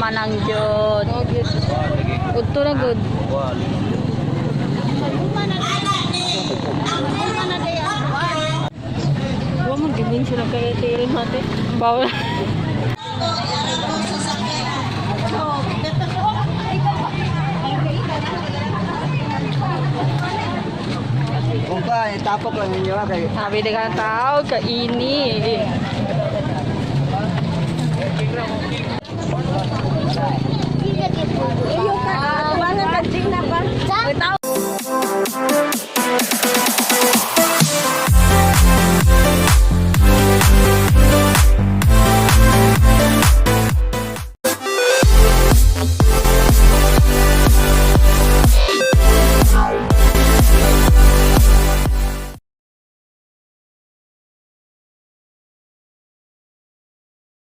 Manang jud. Oh, good. Udto na good. Wa man gibin sila kay ATM ate. Bawal. Kung pa, itapok lang ninyo ha, kay Sabi na ka tao, kaini. Iyo ka, tuwangan ka na ba? Tao.